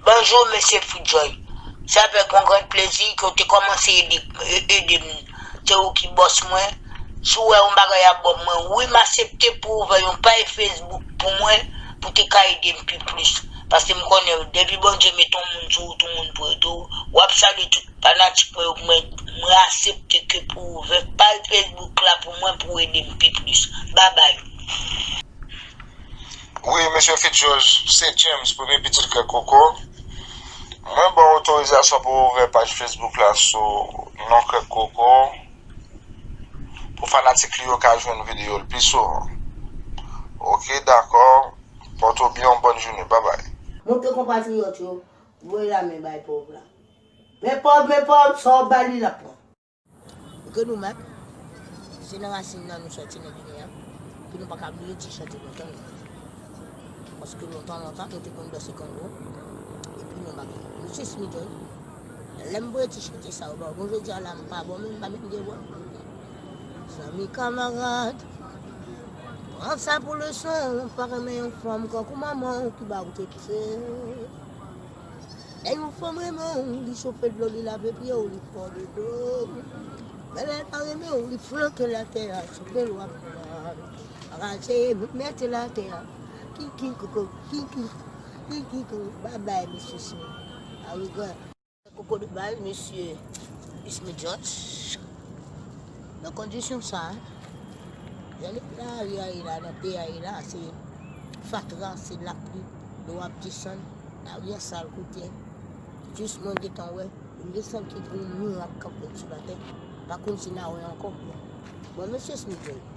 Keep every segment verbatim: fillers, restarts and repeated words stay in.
Bonjou, mesye Fritjoy. Se avèk yon gran plezi ke w te kòmanse ede, e- ede m. Se ou ki bòs mwen. Si w wè yon bagay ap bò mwen, wi, m aksepte pou w ouvè yon paj Facebook pou mwen, pou te ka ede m pi plis. Paske m konnen, depi Bondye mete yon moun sou ou, tout moun pou ede w. W ap salye tout fanatik mwen yo, mwen, mwen aksepte ke pou w ouvè paj Facebook la pou mwen, pou w ede m pi plis. Babay. Wi, mesye Fitjòj, se James, premye pitit Krèk Koko. Mwen ba w otorizasyon pou w ouvè paj Facebook la sou non Krèk Koko, pou fanatik li yo ka jwenn videyo l pi souvan. Oke, dakò. Pòte w byen, yon bòn jounen. Babay. Montre konpatriyòt yo, voye lamen bay pòv la. Men pòv, men pòv, sa w ba li, l ap pran. Ke nou menm, se nan rasin nan nou sòti nan Ginen an, ke nou pa ka bliye ti chante lontan yo. Paske lontan, lontan, nou te konn danse kango, epi nou pa ka. Mesye Smith, lè m voye ti chante sa yo ba w, bon, jodi a la, m pa bon, men m pa menm gen vwa. Zanmi, kamarad, pran sa pou leson, ou pa renmen yon fanm kankou manman w ki ba w tete. Lè yon fanm renmen w, li chofe dlo, li lave pye w, li fè w dodo. Men lè l pa renmen w, li flanke l atè a, sou dlo w ap mal. Rache, mete l atè a. Kinkin koko, kinkin, kinkin koko. Babay, mesye Smith. A regret. Koko de baz, mesye Smith George. Nan kondisyon sa, jan lari a ye la, nan peyi a ye la, se fatra, se lapli, dlo ap desann, lari a sal kote. Jis mwen gentan wè, m gen santi gen yon mirak k ap fèt sou latè, pa konn si n a wè ankò. Bon, mesye Smith George,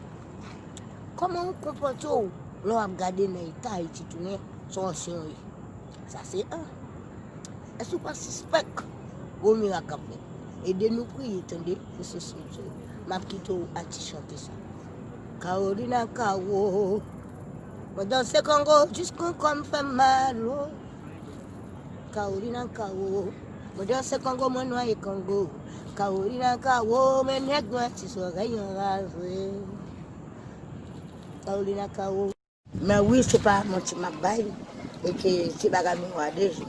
kòman w konpòte w lè w ap gade nan eta Ayiti tounen, se yon ansyen w ye? Sa se an. Èske w pa sispèk gwo mirak ap fèt? Ede nou priye, tande, mesye Smith. M ap kite w ak ti chante sa. Carolina Kawo. Mwen danse kango jis kon kò m fè mal, o. Carolina Kawo. Mwen danse kango, mwen nwaye kango. Carolina Kawo, men nèg nwa ti sòrèy anraje. Carolina Kawo. Men wi, se pa manti m ap bay, e ke se bagay miwa de je.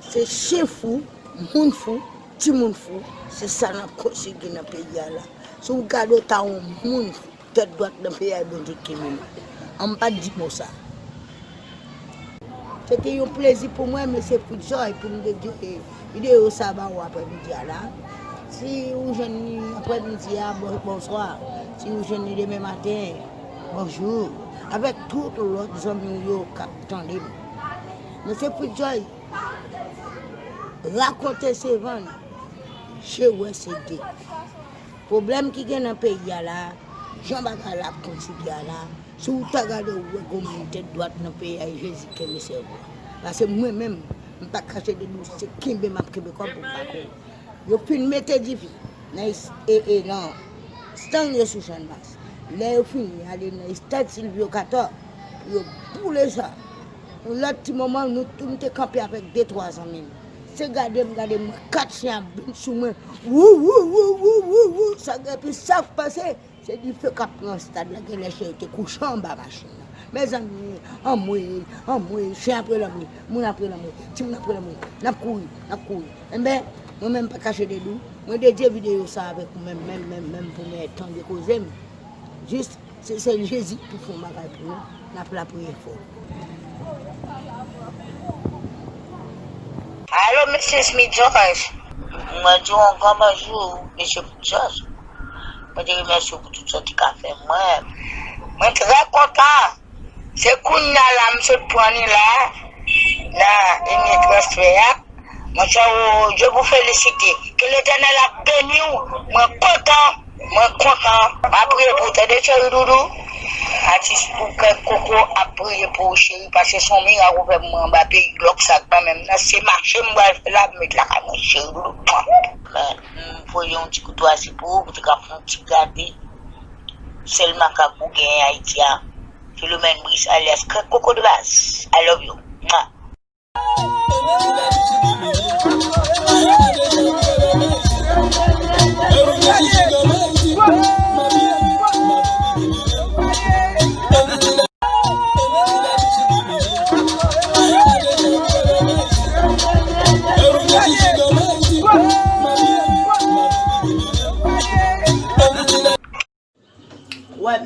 Se chen fou, moun fou, timoun fou, se sa n ap konsidere nan peyi a la. Si w gade w ta yon moun fou, tèt dwat nan peyi a, e Bondye k kenbe nou. An m pa t di mo sa. Se te yon plezi pou mwen, mesye Fritjoy, pou m dedye videyo sa ba ou aprèmidi a la. Si ou jwenn li aprèmidi a, bon- bonswa. Si ou jwenn li demen maten, bonjou. Avèk tout lòt zanmi w yo k ap tande m. Mesye Fritjoy, rakonte se vann, je wè se de. Pwoblèm ki gen nan peyi a la, jan bagay la ap kontinye a la, si w ta gade w wè gon moun tèt dwat nan peyi a, e Jezi kenbe sèvo. Paske mwen menm, m pa kache de nou, se kenbe m ap kenbe kò m pou m pa kouri. Yo fin mete dife nan es- e, e nan estang yo sou Channmas. Lè yo fini ale nan estad Silvio Cator pou yo boule sa. Yon lòt ti moman, nou tou m te kanpe avèk de twa zanmi m. Se gade m gade m wè kat chen ap vin sou mwen. Wou, wou, wou, wou, wou, wou. Sa gen pi sa k pase. Se dife k ap pran estad la, genlè chen yo te kouche anba machin nan. Mezanmi, anmwey, anmwey, chen ap rele anmwey, moun ap rele anmwey, timoun ap rele anmwey, n ap kouri, n ap kouri. Enben, mwen menm pa kache de nou, mwen dedye videyo sa avèk ou menm, menm, menm, menm pou mwen tande koze m. Jis, se sèl Jezi ki pou fè yon bagay pou nou, n ap lapriyè fò. Alo, mesye Smith George. Mwen di w yon gran bonjou, mesye Fritjoy. Mwen te remèsye w pou tout sa w te ka fè mwen. Mwen trè kontan. Se kounye a la m sot pran li la, nan ligne transfè a. Monchè, o, Dye pou felisite. Ke Letènèl ap beni w. Mwen kontan. Mwen kontan. M ap priye pou w, tande, cheri doudou. Atis pou Krèk Koko ap priye pou ou, cheri, paske se yon mirak ou fè pou mwen anba peyi glòk sa k nan men m nan. Se mache m pral fè la, m met lakay mwen, cheri doudou. Men, m voye yon ti kouto ase pou ou, pou te ka fè yon ti gade. Sèl makak ou genyen Ayiti a. Philomène Brice alias Krèk Koko de baz. I love you. Mwah.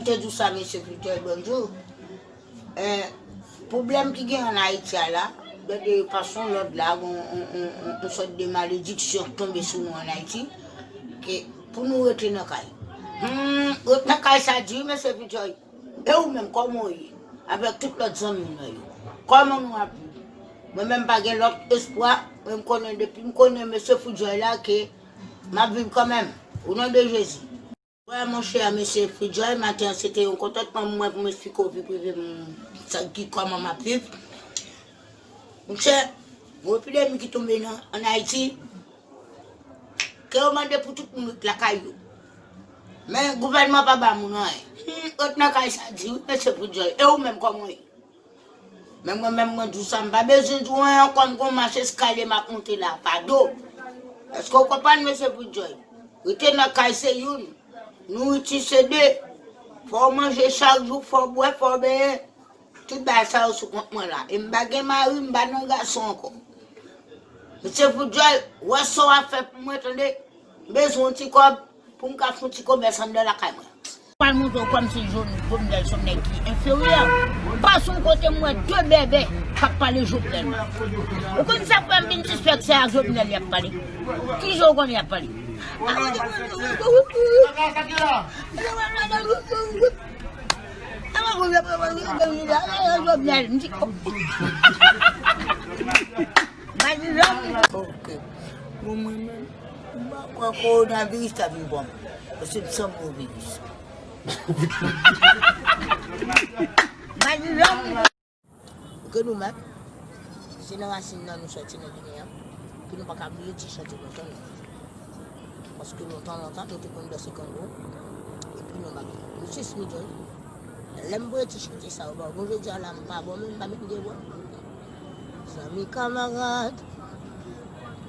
Te di w sa, mesye Fritz Joy, bonjou. Eh, pwoblèm ki gen an Ayiti a la, de, de fason lòd la, yon, yon, yon, yon, yon sòt de malediksyon k tonbe sou nou an Ayiti, ke pou nou rete nan kay. Hmm, ret nan kay sa di, wi, mesye Fritz Joy. E ou menm, kòman w ye? Avèk tout lòt zanmi mwen yo. Kòman nou ap viv? Mwen menm pa gen lòt espwa, mwen m konnen depi m konnen mesye Fritz Joy la ke m ap viv kanmenm. O non de Jezi. Wè, monchè, mesye Fritz Joy, maten an, se te yon kontantman pou mwen pou m esplike w vi prive m, sa ki, kòman m ap viv. Monchè, yon epidemi ki tonbe nan, ann Ayiti, ke yo mande pou tout moun ret lakay yo. Men, gouvènman pa ba moun anyen. Hmm, ret nan kay sa di, wi, mesye Fritz Joy. E ou menm, kòman w ye? Men mwen menm, mwen di w sa, m pa bezwen di w anyen ankò, m gon mach eskalye m ap monte la, pa do. Èske w konprann, mesye Fritz Joy? Rete nan kay se youn, nouriti se de. Fò w manje chak jou, fò w bwè, fò w benyen. Tout bagay sa yo sou kont mwen la. E m pa gen mari, m pa nan gason ankò. Mesye Fritz Joy, wè sa w ap fè pou mwen, tande. M bezwen yon ti kòb pou m ka fè yon ti komès anndan lakay mwen. Pral montre w kòmsi Jovenel se yon nèg ki enferyè. Pase yon kote m wè de bèbè k ap pale Jovenel mal. Ou konn sa k fè m vin sispèk se ak Jovenel y ap pale? Kijan w konnen y ap pale? Jovenel, m di, oh. Mwen di, Jovenel. Ok. Bon, mwen menm, m pa kwè kowonaviris ta vin pran m. Paske m sanble yon viris. Mwen di, Jovenel. Ke nou menm, se nan rasin nan nou sòti nan Ginen an, pou nou pa ka bliye ti chante lontan nou. Paske lontan, lontan, nou te konn danse kango, epi nou make. Mesye Smith, wi. Lè m voye ti chante sa yo ba w, bon, jodi a la, m pa bon, men m pa menm gen vwa. Zanmi, kamarad,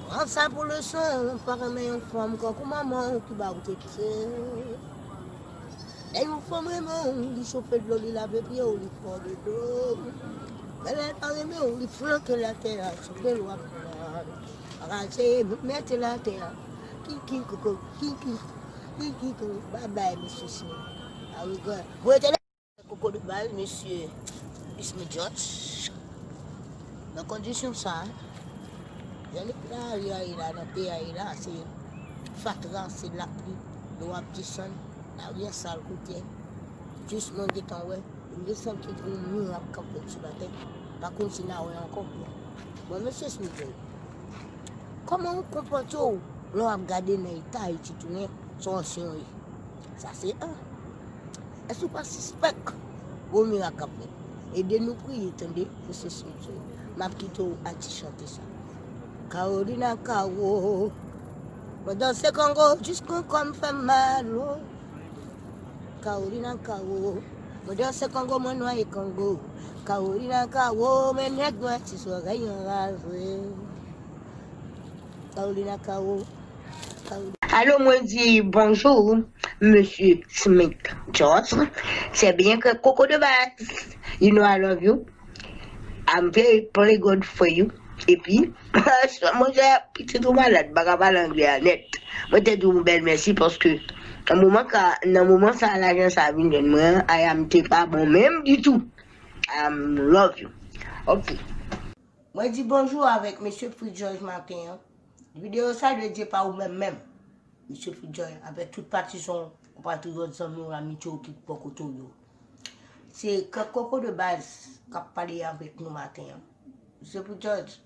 pran sa pou leson, ou pa renmen yon fanm kankou manman w ki ba w tete. Lè yon fanm renmen w, li chofe dlo, li lave pye w, li fè w dodo. Men lè l pa renmen w, li flanke l atè a, sou pye l w ap pran. Raje, mete l atè a. Kiki koko, kiki, kiki koko. Babay, mesye Smith. A regret. Voye tele. Koko de baz, mesye Smith George. Nan kondisyon sa, jan lari a ye la, nan peyi a ye la, se fatra, se lapli, dlo ap desann, lari a sal kote. Jis mwen gentan wè, m gen santi yon mirak k ap fèt sou latè, pa konn si n a wè ankò. Bon, mesye Smith George, kòman ou konpòte w lè w ap gade nan eta Ayiti tounen, se yon ansyen w ye? Sa se an. Èske w pa sispèk gwo mirak ap fèt? Ede nou priye, tande, mesye Smith Joy. M ap kite w a ti chante sa. Carolina Caro, mwen danse kango jis kon kò m fè mal, o. Carolina Caro, mwen danse kango, mwen nwaye kango. Carolina Caro, men nèg nwa ti zòrèy anraje. Carolina Caro, Carolina. Alo, mwen di bonjou, mesye Smith George. Se byen ke koko de baz. You know I love you. I'm very, very good for you. Epi, monchè, pitit ou malad, m pa ka pale anglè a nèt. Mwen te di w bèl mèsi paske nan moman ka, nan moman sa, lajan sa vin jwenn mwen, I am te pa bon menm ditou. I am love you. Ok. Mwen di bonjou avèk mesye Fritz George maten an. Videyo sa dedye pa ou menm menm, mesye Fritz George, avèk tout patizan w, konpatriyòt, zanmi w, amitye w ki bò kote w yo. Se kèk koko de baz k ap pale avèk nou maten an. Mesye Fritz George,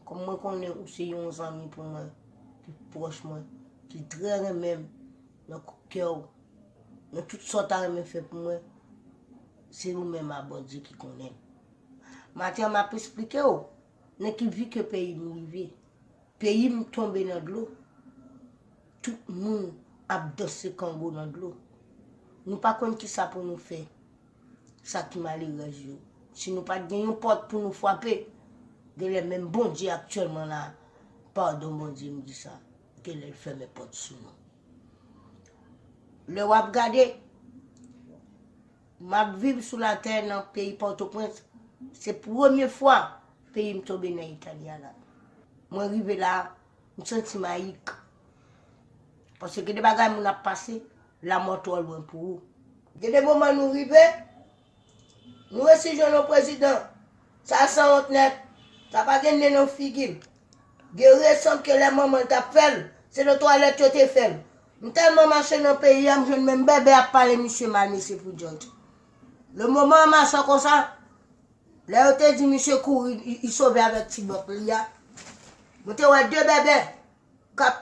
kòm mwen konnen ou se yon zanmi pou mwen, ki pwòch mwen, ki trè renmen m nan kè w, nan tout sa w ta renmen fè pou mwen, se ou menm a Bondye ki konnen. Maten an, m ap esplike w nan ki vi ke peyi m rive. Peyi m tonbe nan dlo. Tout moun ap danse kango nan dlo. Nou pa konn kisa pou nou fè. Sa ki malerèz yo. Si nou pa t gen yon pòt pou nou frape, genlè menm Bondye aktyèlman la, padon Bondye m di sa, genlè l fèmen pòt sou nou. Lè w ap gade, m ap viv sou latè nan peyi Pòtoprens. Se premye fwa peyi m tonbe nan eta li a la. Mwen rive la, m santi m ayik. Paske gen de bagay moun ap pase, lamò twò lwen pou ou. Gen de moman nou rive, nou resi jwenn yon prezidan. Sa sanwont nèt. Sa pa gen nen nan figi l. Gen resanm ke lè manman l t ap fè l, se nan twalèt yo te fè l. M tèlman mache nan peyi a, m jwenn menm bèbè ap pale misye mal, mesye Pou George. Le moman an mache konsa, lè yo te di misye kouri, li, li sove avèk ti bòt li a, mwen te wè de bèbè k ap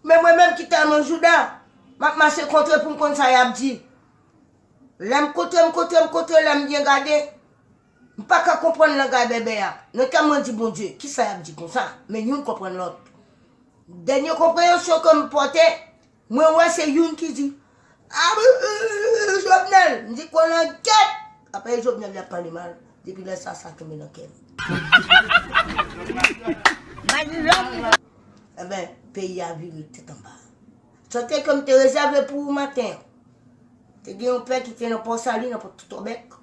Men mwen menm ki tèlman jouda, m ap mache kontre pou m konn sa y ap di. Lè m kontre, m kontre, m kontre, lè m byen gade, m pa ka konprann langay bèbè a. Nan kè m, mwen di, Bondye, kisa y ap di konsa? Men youn konprann lòt. Dènye konpreyansyon ke m pòte, mwen wè se youn ki di, a, Jovenel! M di, kwè nan gèt! Apre Jovenel, y ap pale mal. Depi lè sa, sa tonbe nan kè m. Enben, peyi a vire tèt anba. Chante ke m te rezève pou ou maten an. Te gen yon pè ki te nan Pòsali, nan Pòtobèk.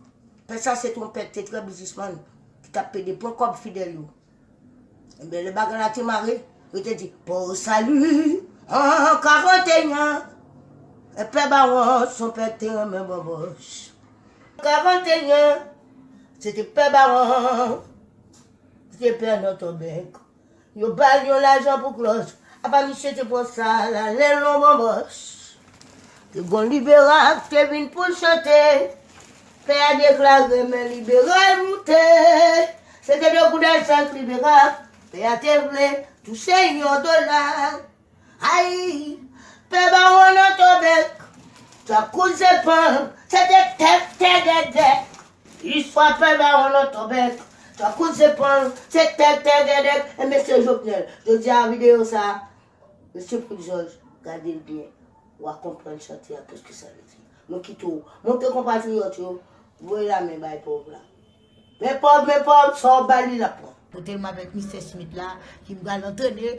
Pè sa se te yon pè ki te trè biznismann, ki t ap pede pran kòb fidèl yo. Enben, lè bagay la te mare, yo te di, Pòsali, an karanteyen, e pè Bawon, se yon pè ki te renmen banbòch. Karanteyen, se te pè Bawon, se te pè Nòtobèk. Yo ba l yon lajan pou klòch. Apa misye te pran sa l ale l nan banbòch. Te gon libera k te vin pou l chante. Pè a deklare men libera l moute. Se te de goud sa k libera. Pè a te vle touche yon dola. Ay, pè Bawon Nòtobèk, twa kout zepann, se te tèk tègèdèk. Istwa pè Bawon Nòtobèk, twa kout zepann, se tèk tègèdèk. E mesye Jovenel, jodi a videyo sa, mesye Pou George, gade l byen, w a konprann chante a, kèske sa vle di. Nou kite w, montre konpatriyòt yo, voye lamen bay pòv la. Men pòv, men pòv, sa w ba li l ap pran. Pote m avèk mistè Smith la, ki pral antrene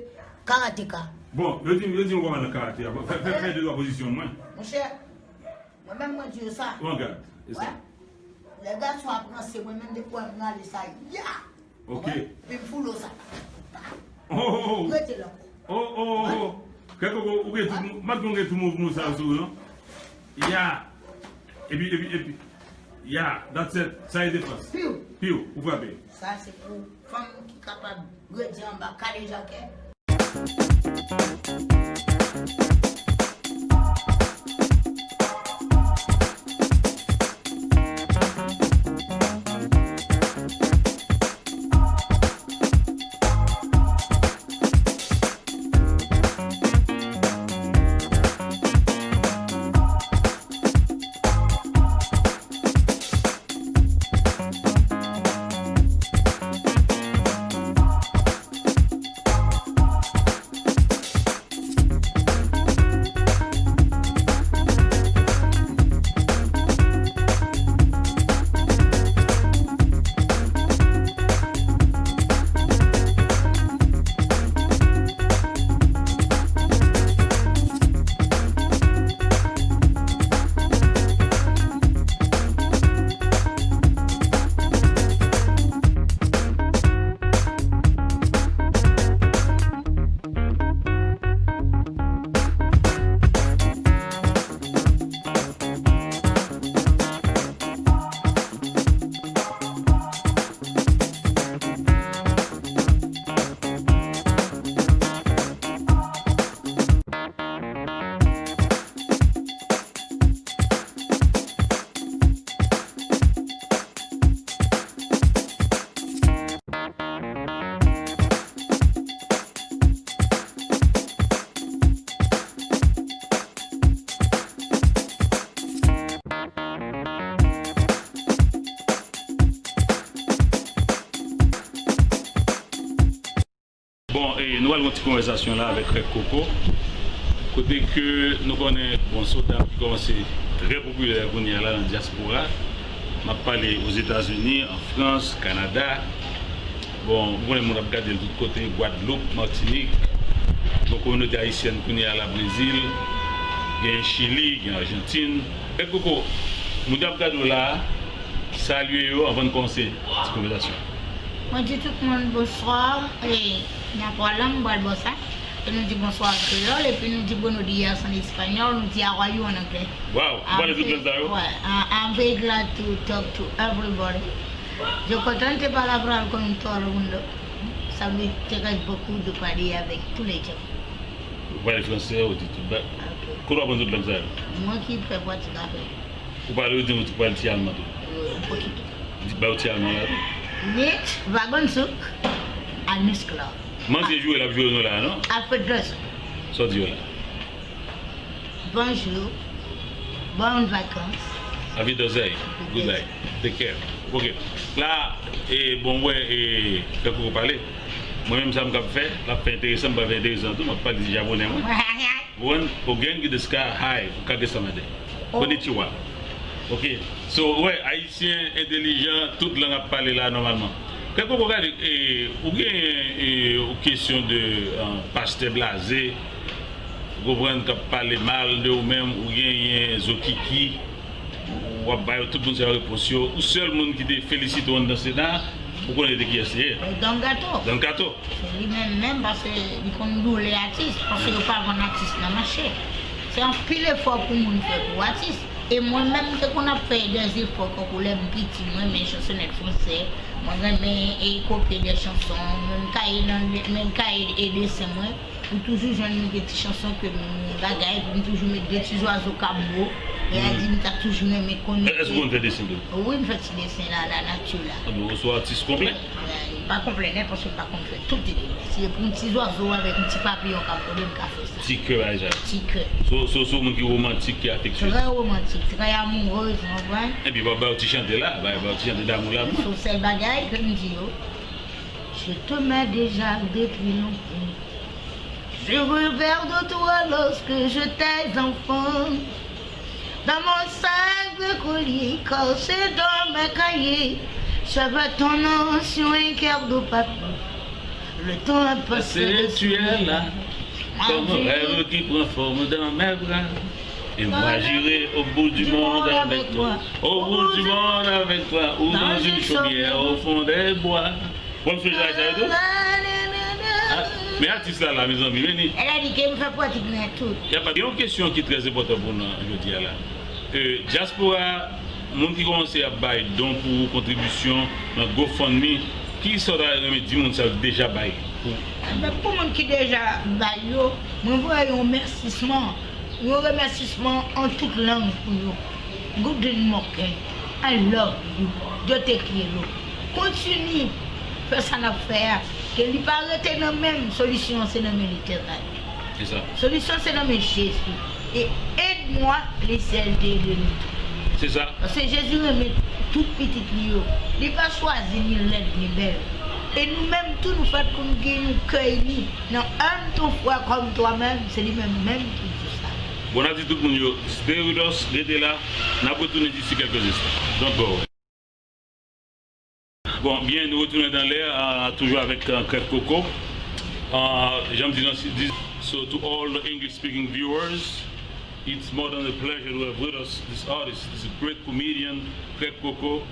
karateka. Bon, yo di, yo di m kòman nan karate a. Fè, fè, fè de twa pozisyon mwen. Monchè, mwen menm mwen di yo sa. Bon, gad, e sa. Wè. Lè gason ap ranse, mwen menm depi wè m rale sa, ya! Ok. Epi m foule w sa. Oh, oh, oh. Rete la. Oh, oh, oh, oh. Kèk koko, ou gen tout, m ap di w gen tout mouvman sa sou ou, non? Ya. Epi, epi, epi. Ya, that's it. Sa e defans. Piw. Piw, ou frape. Sa se pou fanm ki kapab redi anba kale jakèt. Bon, e, nou pral gen yon ti konvèsasyon la avèk Rèk Koko. Kote ke nou konnen, bon, se yon dam ki kòmanse trè popilè kounye a la nan dyaspora. M ap pale Ozetazini, an Frans, Kanada. Bon, ou konnen moun ap gade l tout kote, Gwadloup, Matinik. Gen yon kominote ayisyèn kounye a la, Brezil. Gen Chili, gen Ajantin. Rèk Koko, moun yo ap gade w la a, salye yo anvan n kòmanse ti konvèsasyon. Mwen di tout moun bonswa, e, nan pwa lan m pral bò sa. Nou di bonsoir an kreyòl, epi nou di buenos dias an espanyòl, nou di how are you an anglè. Wow, ou pale tout lang sa yo? I'm very glad to talk to everybody. Yo contento de hablar con todo el mundo. Ça m'intéresse beaucoup de parler avec tous les gens. Ou pale fransè, ou di tout ba. Ok. Kote w aprann tout lang sa yo? Mwen ki fè pratik avè yo. Ou pale, ou di nou ou pale ti alman tou. Wi, yon poquito. Di ba yo ti alman la tou. Nit, vagon souk, anus klò. Manzè jwe l ap jwe nou la, non? Alfred Dresser. Sa w di yo la? Bonjou. Bonn vakans. Avidazay. Goodbye. Take care. Ok. La, e, bon, wè, e, kèk ou pale. Mwen menm sa m k ap fè, l ap fè enteresan, m pa fè enteresan tou, m ap pale ti japonè mwen. Konprann? Ogenki desu ka? Hi, ou ka gen sa maten. Konnichiwa. Ok. So, wè, Ayisyen entelijan, tout lang ap pale la nòmalman. Kèk ou gade, e, ou gen, e, ou kesyon de, e, pastè blaze, ou konprann k ap pale mal de ou menm, ou genyen zokiki, w ap ba yo tout moun sa yo repons yo. Ou sèl moun ki te felisite w anndan Sena, ou konnen de kiyès li ye? Don Kato. Don Kato. Se li menm menm, paske li konn doulè atis, paske yo pa vann atis nan mache. Se anpil efò pou moun fè pou atis. E mwen menm, m te konn ap fè dè zefò, kankou lè m piti, mwen renmen chansonèt fransè, mwen renmen e kopye dè chanson, mwen m ka e nan, mwen m ka e, e desen mwen, ou toujou jwenn mwen gen ti chanson ke m bagay, epi m toujou met de ti zwazo k ap bo, e a di m ta toujou renmen konnen. Èske ou konn fè desen tou? Wi, m fè ti desen la, la nati la. Anben, ou se yon atis konplè. Pa konplè nèt, paske m pa konn fè tout ide. Si e pou yon ti zwazo avèk yon ti papiyon k ap vole, m ka fè sa. Ti kè, bagay sa. Ti kè. So, so, so, moun ki womantik, ki afektyez. Trè womantik, trè amourez, ou konprann? Epi, ba, ba, ti chante la, ba, ba, ti chante damou la, non? Se sèl bagay ke m di yo. Je t'aimais déjà depuis longtemps. Je rêvais de toi lorsque j'étais enfant. Dans mon sacre collier, caché dans mes cahiers, j'avais ton nom sur un cœur de papier. Le temps a passé, tu es là, comme un rêve qui prend forme dans mes bras. Et moi j'irai au bout du monde avec toi, au bout du monde avec toi, ou dans une chaumière au fond des bois. Bon, m sonje bagay sa yo tou. Ah, men atis la la, mezanmi, men li. Èl a di ke m fè pratik nan tout. Y a pa, gen yon kesyon ki trè enpòtan pou nou jodi a la. E, dyaspora, moun ki kòmanse ap bay don pou ou, kontribisyon nan GoFundMe, ki sa w ta renmen di moun sa yo ki deja bay pou ou? Enben, pou moun ki deja bay yo, mwen voye yon mèsisman, yon remèsisman an tout lang pou yo. Guten Morgen, I love you, Dieu te quiero. Kontinye fè sa n ap fè a, ke li pa rete nan men m, solisyon an se nan men Letènèl. Se sa. Solisyon se nan men Jezi. E aide-moi, le ciel te de nous. Se sa. Paske Jezi renmen tout pitit li yo. Li pa chwazi ni lèd ni bèl. E nou menm tou nou fèt pou nou gen yon kè ini. Nan aime ton frère comme toi-même, se li menm menm ki di sa. Bon, n ap di tout moun yo, stay with us, rete la. N ap retounen d'ici quelques instants. Don't go away. Bon, byen, nou retounen nan lè, ah, toujou avèk, ah, Krèk Koko. Ah, jan m di nan si-, di-, so to all the English speaking viewers, it's more than a pleasure to have with us this artist, this great comedian, Krèk Koko,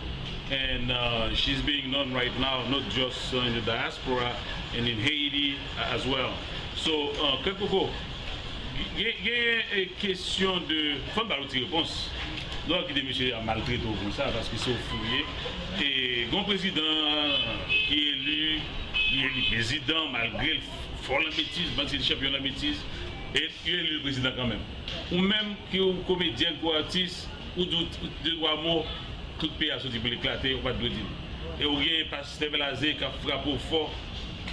and, uh, she's being known right now, not just, uh, in the diaspora and in Haiti, uh, as well. So, uh, Krèk Koko, gen, gen, eh, kesyon de, fò m ba w ti repons. Nou pa kite misye a maltrete w konsa, paske se w fouye. E gon prezidan ki eli, li eli prezidan, malgre l fò nan betiz, panse li chanpyon nan betiz, e yo eli l prezidan kanmenm. Ou menm ki w komedyèn, ki w atis, ou di w de twa mo, tout peyi a soti pou l eklate, ou pa t dwe di l. E ou gen pastè Blaze k ap frape w fò.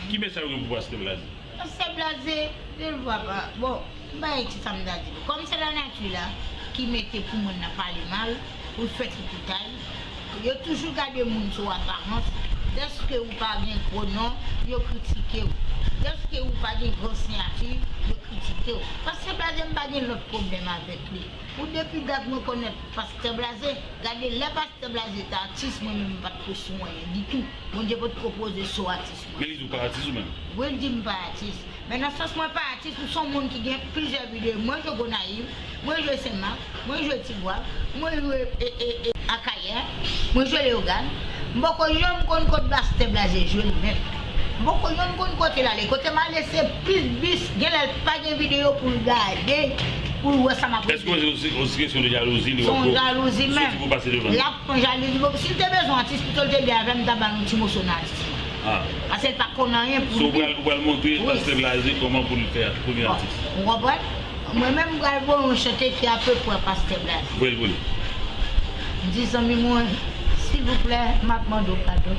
Ki mesaj ou gen pou pastè Blaze? Pastè Blaze, je ne vois pas. Bon, m pa gen kisa m ta di l. Kòm se lanati la ki mete pou moun nan pale mal, pou l fè tripotay, yo toujou gade moun sou aparans. Dèske ou pa gen gwo non, yo kritike w. Dèske ou pa gen gran siyati, yo kritike w. Pastè Blaze, m pa gen lòt pwoblèm avèk li. Pou depi dat mwen konèt Pastè Blaze, gade lè Pastè Blaze te atis, mwen menm m pa t ko sou anyen ditou. Bondye potko poze sou atis mwen. Men li di w pa atis ou menm? Wi, l di m pa atis. Men nan sans mwen pa atis, m se yon moun ki gen plizyè videyo. Mwen jwe Gonayiv, mwen jwe Senmak, mwen jwe Tigwav, mwen jwe, e, e, e, Akayè, mwen jwe Leyogàn. M poko janm konn kot Pastè Blaze jwe l menm. Bon, ko- yon konn kote l ale. Kote m ale, se plis bis. Genlè l pa gen videyo pou l gade, pou l wè sa m ap regle. Èske se yon kesyon de jalouzi li wè? Se yon jalouzi menm. L ap pran jalouzi. Bon, si l te bezwen atis, pito l te vle avè m, m ta ba l yon ti moso nan atis mwen. Paske l pa konn anyen pou li. So, ou pral, ou pral montre Pastè Blaze kòman pou l fè, pou l vin atis. Ou konprann? Mwen menm, m pral voye yon chante ki apeprè Pastè Blaze. Voye l pou li. M di zanmi mwen, silvouplè, m ap mande w padon.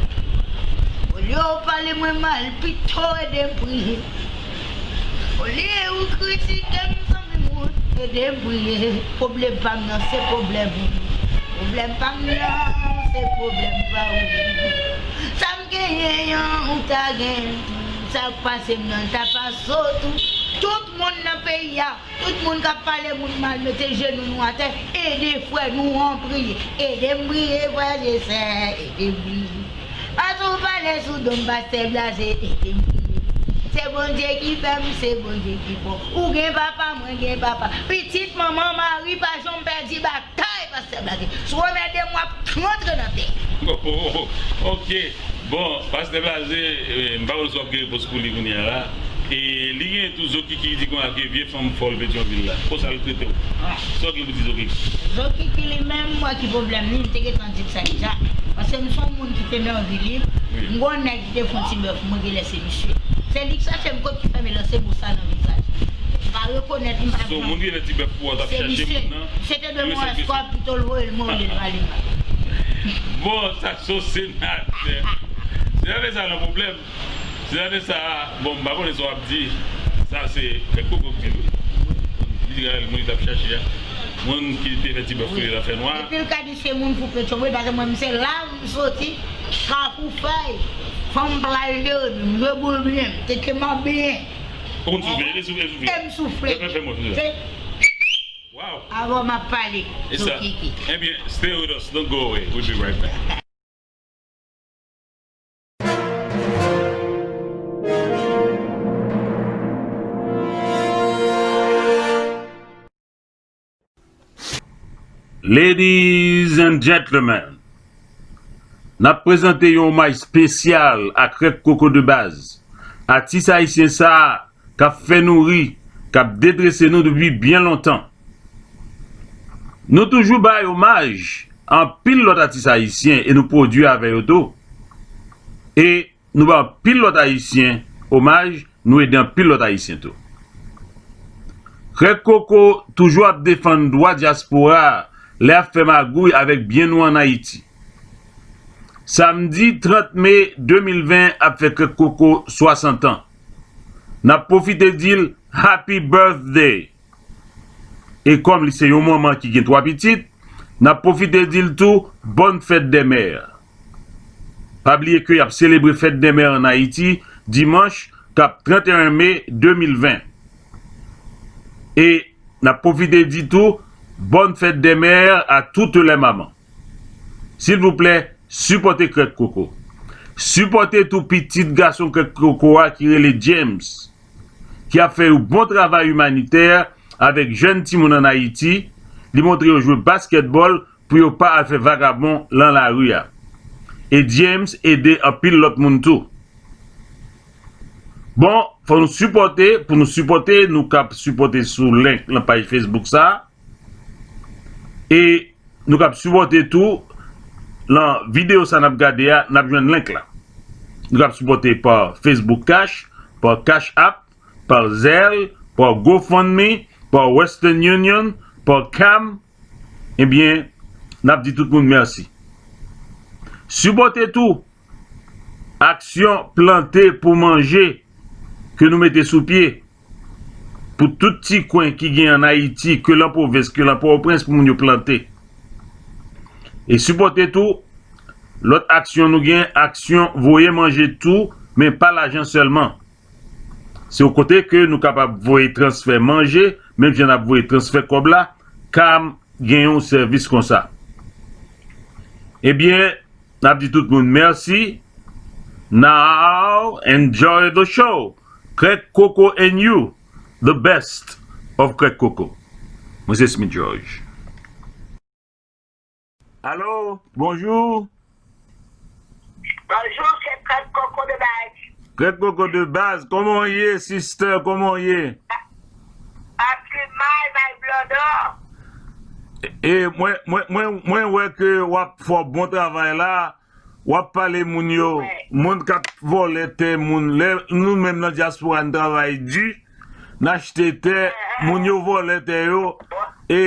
Olye w pale mwen mal, pito ede m priye. Olye w kritike m, zanmi mwen, ede m priye. Pwoblèm pa m nan, se pwoblèm ou. Pwoblèm pa m nan, se pwoblèm pa ou. Sa m genyen an, ou ta gen. Sa k pase m nan, ta pase w tou. Tout moun nan peyi a, tout moun k ap pale moun mal, mete jenou nou atè, ede frè nou an priye. Ede m priye, frè e sè, ede m priye. Pase w pale sou do m, Pastè Blaze, ede m priye. Se Bondye ki fè m, se Bondye ki fè w. Ou gen papa, mwen gen papa. Pitit manman Mari pa janm pèdi batay, Pastè Blaze. Si w anmède m, w ap rantre nan tè. Ok. Bon, Pastè Blaze, eh, m pa konn si w ap gen repons pou li kounye a la. E li gen tou Zokiki ki di konsa ke vye fanm fòl Petyonvil la. Konsa l trete w. Sa w gen pou di Zokiki? Zokiki li menm, m wè ki pwoblèm li, m te gentan di l sa deja. Paske m se yon moun ki te nan vi lib. M gen yon nèg ki te fè yon ti bèf, mwen genlè se misye. Se li k chache m kot ki fè m lanse mo sa nan vizaj. M pa rekonèt li, m pa... So, moun ki te fè ti bèf pou ou a t ap chache moun nan. Misye te de mwen eskòt, pito l voye l mwen olye l pale mal. Bon, sa se yon senatè. Senatè sa nan pwoblèm. Senatè sa, bon, m pa konnen sa w ap di. Sa se Krèk Koko k di l wi. Li di moun li t ap chache a. Moun ki te fè ti bèf pou li nan fènwa. Epi l ka di se moun pou Petyonvil, paske mwen, m se la m soti, Kafou Fèy. Fanm plaj de, m jwe boul byen, m tete m ap byen. Ou konn soufle, e soufle, e soufle. E m soufle. Fè, fè, fè mwen soufle. Wow. Avan m ap pale sou Kiki. Ebyen, stay with us. Don't go away. We'll be right back. Ladies and gentlemen, n ap prezante yon omaj espesyal a Krèk Koko de baz, atis ayisyen sa a k ap fè nou ri, k ap dedrese nou depi byen lontan. Nou toujou bay omaj a anpil lòt atis ayisyen e nou pwodui avè yo tou. E nou bay anpil lòt ayisyen omaj, nou ede anpil lòt ayisyen tou. Krèk Koko toujou ap defann dwa dyaspora a lè y ap fè magouy avèk byen nou ann Ayiti. Samdi trant me de mil ven ap fè Krèk Koko swasant an. N ap pwofite di l happy birthday! E kòm li se yon manman ki gen twa pitit, n ap pwofite di l tou bòn fèt dè mè. Pa bliye ke y ap selebre fèt dè mè ann Ayiti dimanch k ap trant e en me de mil ven. E n ap pwofite di tou bòn fèt dè mè a toutes les mamans. Silvouplè, sipòte Krèk Koko. Sipòte tou pitit gason Krèk Koko a ki rele James, ki ap fè yon bon travay imanitè avèk jèn timoun ann Ayiti. Li montre yo jwe baskètbòl pou yo pa al fè vagabon lan lari a. E James ede anpil lòt moun tou. Bon, fò nou sipòte, pou nou sipòte, nou kab sipòte sou link lan paj Facebook sa. E nou kab sipòte tou, lan videyo sa n ap gade a, n ap jwenn link la. Nou kab sipòte pa Facebook Cash, pa Cash App, pa Zelle, pa GoFundMe, pa Western Union, pa Chime, ebyen, n ap di tout moun mèsi. Sipòte tou aksyon plante pou manje ke nou mete sou pye pou tout ti kwen ki gen ann Ayiti, ke lan pwovens, ke lan Pòtoprens, pou moun yo plante. E sipòte tou lòt aksyon nou gen, aksyon voye manje tou, men pa lajan sèlman. Se yon kote ke nou kapab voye transfè manje, menm jan n ap voye transfè kòb la, Chime gen yon sèvis konsa. Ebyen, n ap di tout moun mèsi. Now, enjoy the show. Krèk Koko and you, the best of Krèk Koko. Mwen se Smith George. Alo, bonjou. Bonjou, se Krèk Koko de baz. Krèk Koko de baz, kòman w ye, sister, kòman w ye? Ap di may, may blòdò. E mwen, mwen, mwen, mwen wè ke w ap fè yon bon travay la, w ap pale moun yo, moun k ap vòlè tè moun. Lè nou menm nan dyaspora, n travay di, n achte tè, moun yo vòlè tè yo. E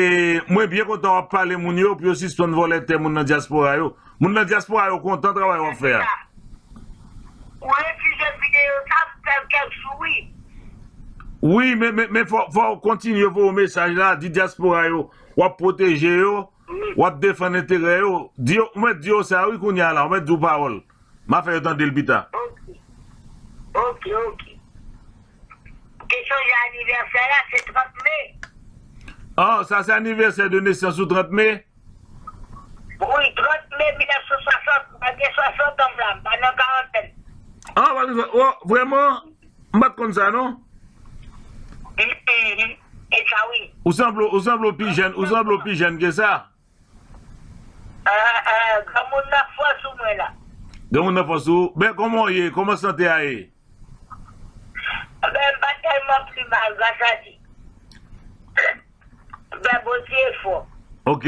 mwen byen kontan w ap pale moun yo pou yo sispann vòlè tè moun nan dyaspora yo. Moun nan dyaspora yo kontan travay w ap fè a. Ou refize videyo sa, m fè l kèk jou, wi. Wi, men, men, men fò, fò w kontinye voye mesaj la, di dyaspora yo, w ap pwoteje yo, w ap defann enterè yo. Di yo, ou mèt di yo sa, wi, kounye a la, ou mèt di w pawòl. M a fè yo tande l pita. Ok. Ok, ok. Kesyon de anivèsè la, se trant me. Ah, sa se anivèsè de nesans ou, trant me? Wi, trant me mil nèf san swasant, mwen gen swasant an m la, m pa nan karantèn. Ah, pa gen sa. Oh, vrèman? M pa t konn sa, non. Mhm. E sa, wi. Ou sanble, ou sanble pi jèn, ou sanble pi jèn ke sa. Ah, ah, granmoun nan fò sou mwen la. Granmoun nan fò sou ou. Ben, kòman w ye? Kòman sante a ye? Ben, m pa tèlman pi mal, gras a Dye. Ben, Bondye fò. Ok.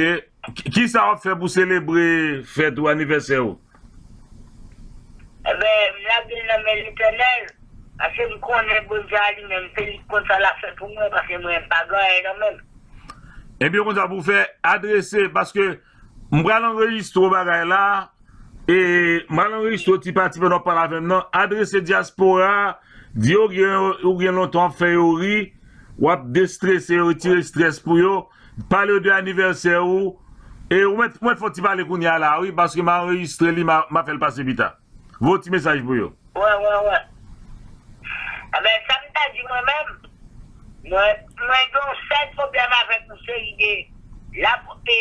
Ki, kisa w ap fè pou selebre fèt ou, anivèsè ou? Enben, m lage l nan men Letènèl, paske m konnen Bondye a li menm, se li k konn sa l ap fè pou mwen, paske mwen, m pa gen anyen nan men m. Ebyen, konsa pou w fè, adrese, paske m pral anrejistre w bagay la, e m pral anrejistre w ti pa ti pandan w ap pale avè m nan, adrese dyaspora, di yo gen, ou gen lontan w ap fè yo ri, w ap destrese yo, retire estrès pou yo, pale yo de anivèsè ou, e ou mèt, ou mèt fè yon ti pale kounye a la, wi, paske m a anrejistre li, m a, m a fè l pase pita. Voye yon ti mesaj pou yo. Wè, wè, wè. Enben, sa m ta di mwen menm, mwen, mwen gen yon sèl pwoblèm avèk yon seri de la, e,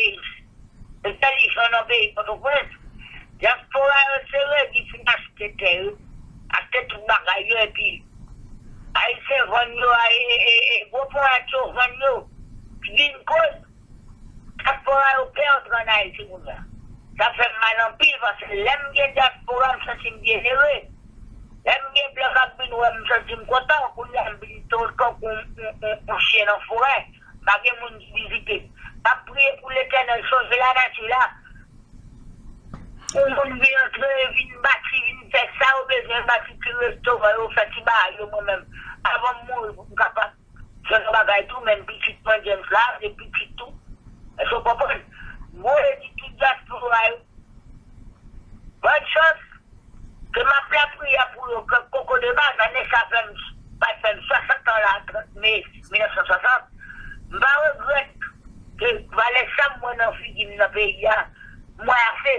entèlijan nan peyi Pòtoprens. Dyaspora yo se redi fin achte tè yo, achte tout bagay yo, epi Ayisyen vann yo, e, e, e, gwo ponyèt yo vann yo. Vin koz, dyaspora yo pè antre ann Ayiti kounye a. Sa fè m mal anpil, paske lè m gen dyaspora, m santi m byenere. Lè m gen blan k ap vin wè m, m santi m kontan. Kounye a, m vin tankou yon, yon, yon, yon chen nan forè. Pa gen moun ki vizite m. M ap priye pou Letènèl chanje lanati la. Pou moun vin antre, vin bati, vin fè sa yo bezwen, bati ti restoran yo, fè ti bagay yo, mwen menm, avan m mouri, pou m kapab fè yon bagay tou, menm pitit mwen, James la, se pitit tou. Èske w konprann? Mwen di tout dyaspora yo, bòn chans, ke m ap lapriyè pou yo, ke Koko de baz, ane sa fè m, pral fè m swasant an la, trant me mil nèf san swasant. M pa regrèt ke valè sa m wè nan figi m nan peyi a, m wè ase.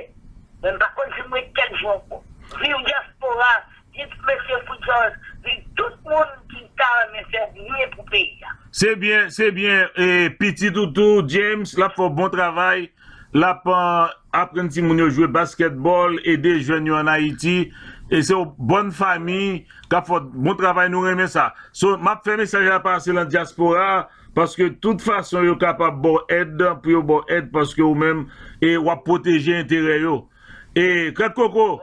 Men m pa konn si m ret kèk jou ankò. Viv dyaspora, viv mesye Fritz Georges, viv tout moun ki ta renmen fè byen pou peyi a. Se byen, se byen. E pitit ou tou, James, l ap fè yon bon travay. L ap, eh, aprann timoun yo jwe baskètbòl, ede jèn yo ann Ayiti. E se yon bòn fanmi k ap fè bon travay, nou renmen sa. So, m ap fè mesaj la pase nan dyaspora, paske tout fason yo kapab ba w èd, pou yo ba w èd, paske ou menm, e w ap pwoteje enterè yo. E, Krèk Koko,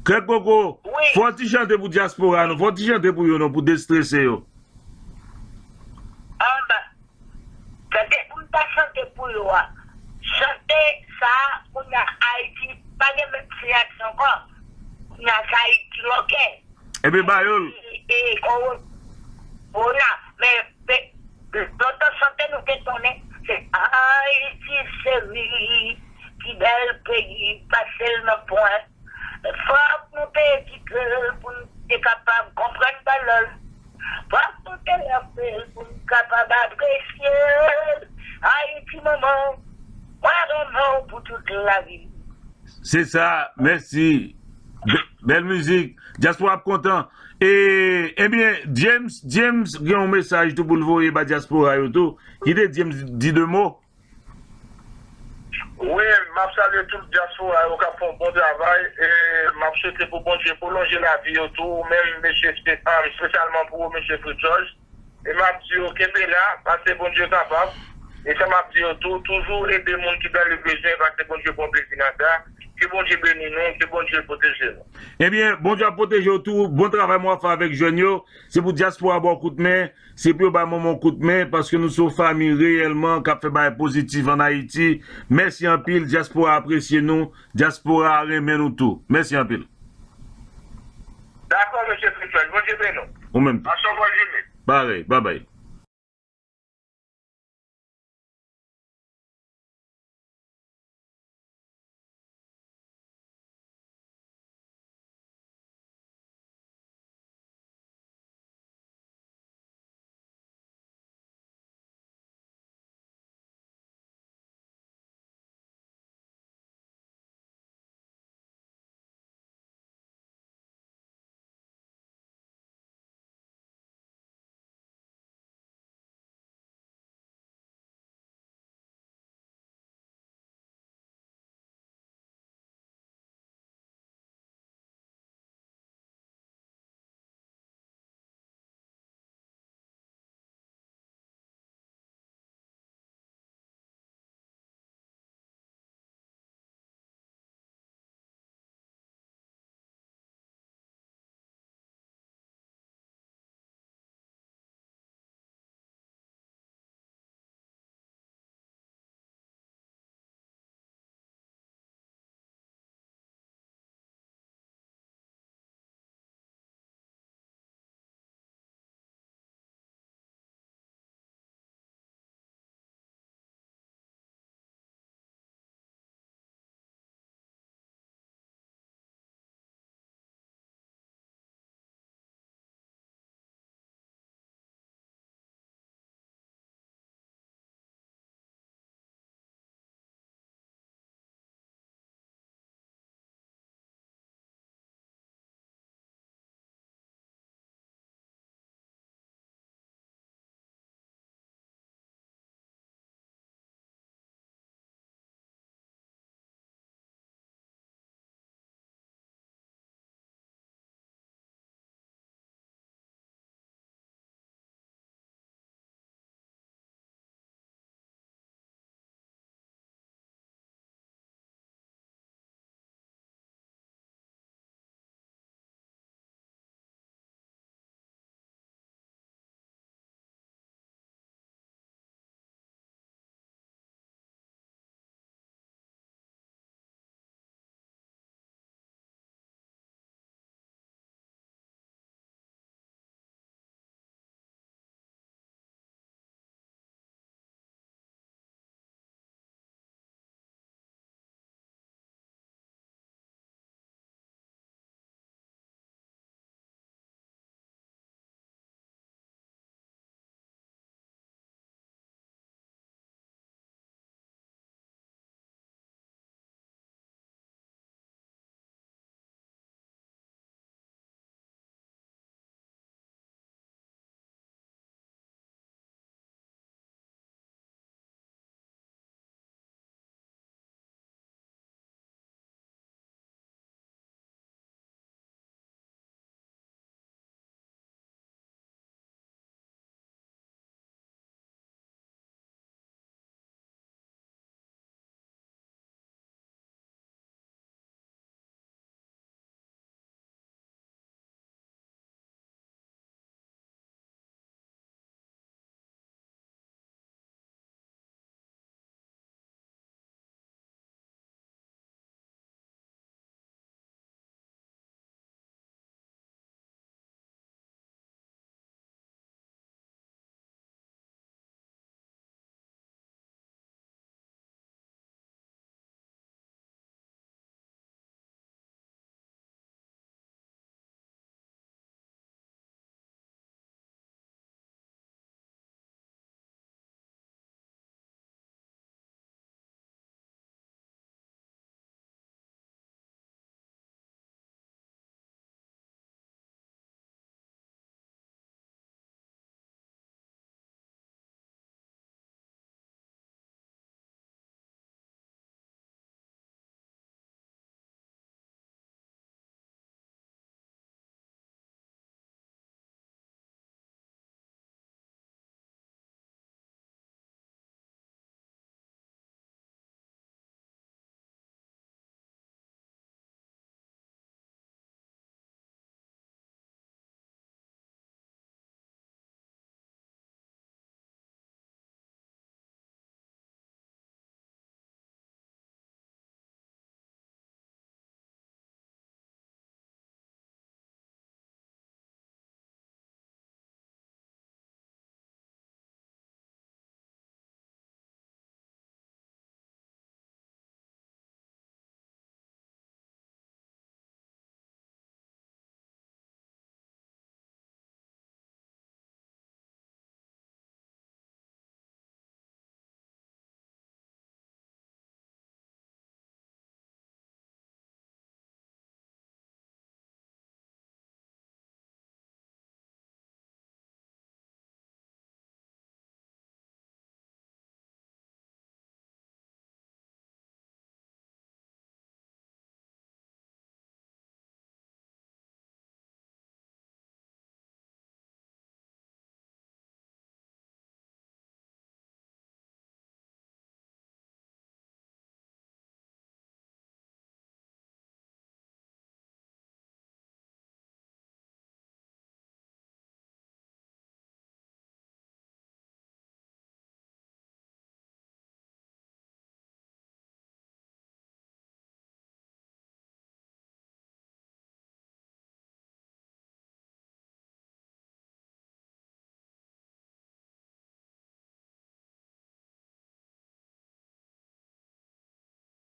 Krèk Koko, wi, fè yon ti chante pou dyaspora nou, fè yon ti chante pou yo non, pou destrese yo. Anba. Tande pou m ta chante pou yo a. Chante sa a, kounye a Ayiti pa gen menm siyati ankò. Kounye a se Ayiti lòkè. Ebyen, ba yo l. E, e, kowona. Men, pe-, lontan chante nou te konnen, se Ayiti cheri, pi bèl peyi, pase l nan pwen. Fòk nou te edike l pou n te kapab konprann valè l. Fòk nou te ranpe l pou n kapab apresye l. Ayiti manman, mwen renmen w pou tout lavi m. Se sa, mèsi. Bè-, bèl mizik. Dyaspora ap kontan. E, ebyen, James, James gen yon mesaj tou pou l voye ba dyaspora yo tou. Kite James di de mo. Wi, m ap salye tout dyaspora yo k ap fè yon bon travay, e m ap swete pou Bondye pwolonje lavi yo tou, ou menm, mesye Stéphane, espesyalman pou ou, mesye Fritz Georges. E m ap di yo, kenbe la, paske Bondye kapab. E sa m ap di yo tou, toujou ede moun ki nan le bezwen, paske Bondye pran plezi nan sa. Ke Bondye beni nou, ke Bondye pwoteje nou. Ebyen, Bondye ap pwoteje w tou. Bon travay mwen ap fè avèk jèn yo. Se pou dyaspora ba w kout men. Se pou yo ba manman w kout men, paske nou se yon fanmi reyèlman k ap fè bagay pozitif ann Ayiti. Mèsi anpil. Dyaspora apresye nou. Dyaspora renmen nou tou. Mèsi anpil. Dakò, mesye Fritz, Bondye beni nou. Ou menm tou. Asanm Pòl Jimmy. Parèy. Babay.